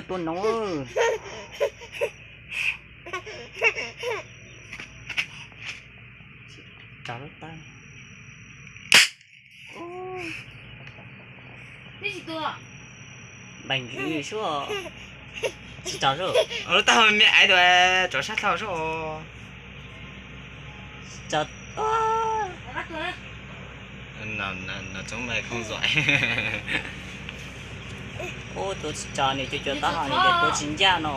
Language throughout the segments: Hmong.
Tua noog. Tsav lub tag. Npee suab. Lub tag me aiv tuaj, tsav sab dhau suab. Ub, tua tsis tso nws cuag cuag taub hau, nws tias tua tsis ncaj no.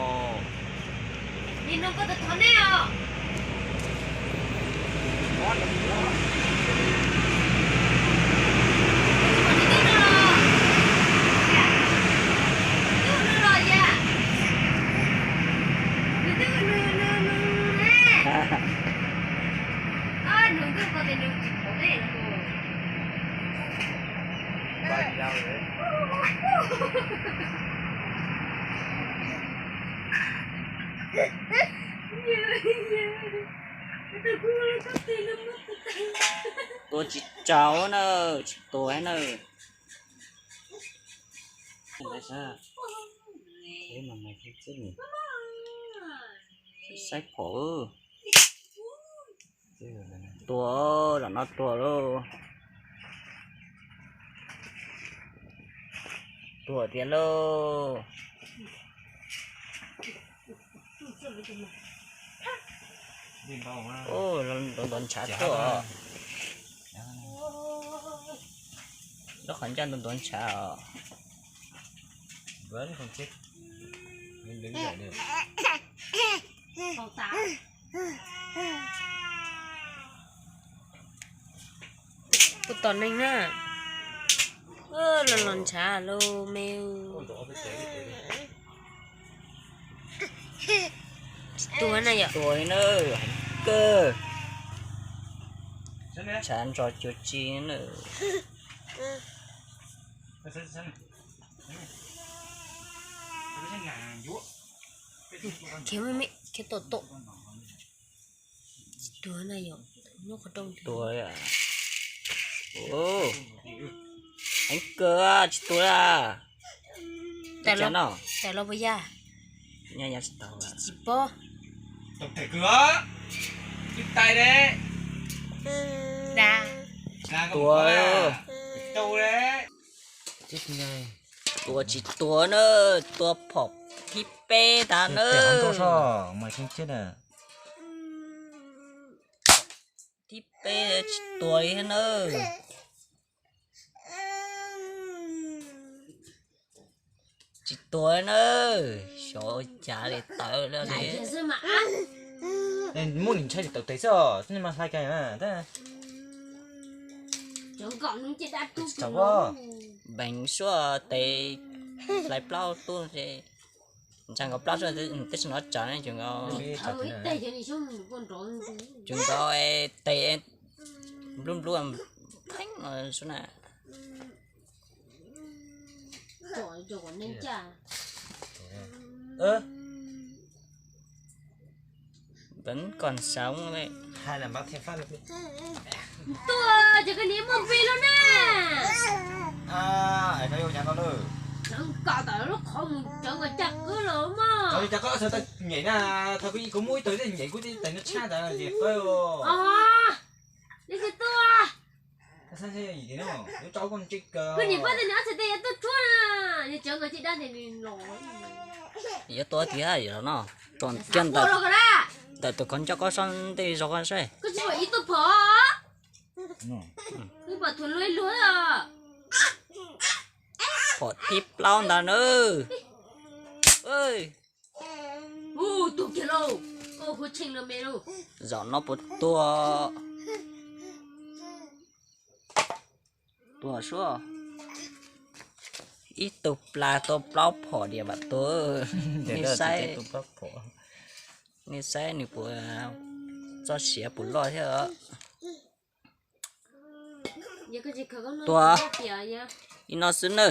Tua tsis tso na, tsis tua na. Saib phom. Tua, zaum no tua lauj. Tua tiag lauj. Ntov ntshav tuaj. Lub qhov ncauj ntov ntshav os. Kuv tos neeg na. Los los ntshav lauj me. Tua na yom. Tua na, heev kawg. Ntshav ntsos cuag tsi na. Khiav me me, khiav tom tom. Tua na yom, nyob qhov rooj. Tua, heev kawg, tsis tua li. Tais los, tais los puas yaj? Tsis paub. Tua, tua tsis tua na, tua phom thib peb tas na. Thib peb tsis tua li thiab na. Tsis tua na, xyov cas li tawv li. Muab nim ntshai tsis tawv tes xwb os, mas hlais kiag. Npeev suab tes hlais plaub tuj ces ntshai nkaus plaub suab, tab sis no tsav ne ces nkaus. Ces nkaus tes nplub nplub pheeb suab na. Vẫn còn sống đấy. Tuaj ces koj niam muaj npe lub na. Kom tom lub qhov mus cov nkaus caj qwb los mas. Nyem na, thaum kuv muab ib tug nyem kuv tes no tshaj tas li fawb. Koj niam pab tes nws ob txhais tes yuav tuaj tshuab na, yog cov nkaus caj dab tes nws los. Yuav tua tiag yom no, tsom kiag ntawm tus qhov ncauj koj sab ntej zog koj saib. Koj tsis pom ib tug phom, ib pom thuav luag luag. Phom thib plaub ntag na. Tus kiag lauj, koj hu tshee los me lauj. Zaum no puas tua? Tua suab. Ib tug plas tua plaub phom diam vam tua. Nej saib, nej saib nws puas txoj sia puas loj thiab. Tua ib no xwb na.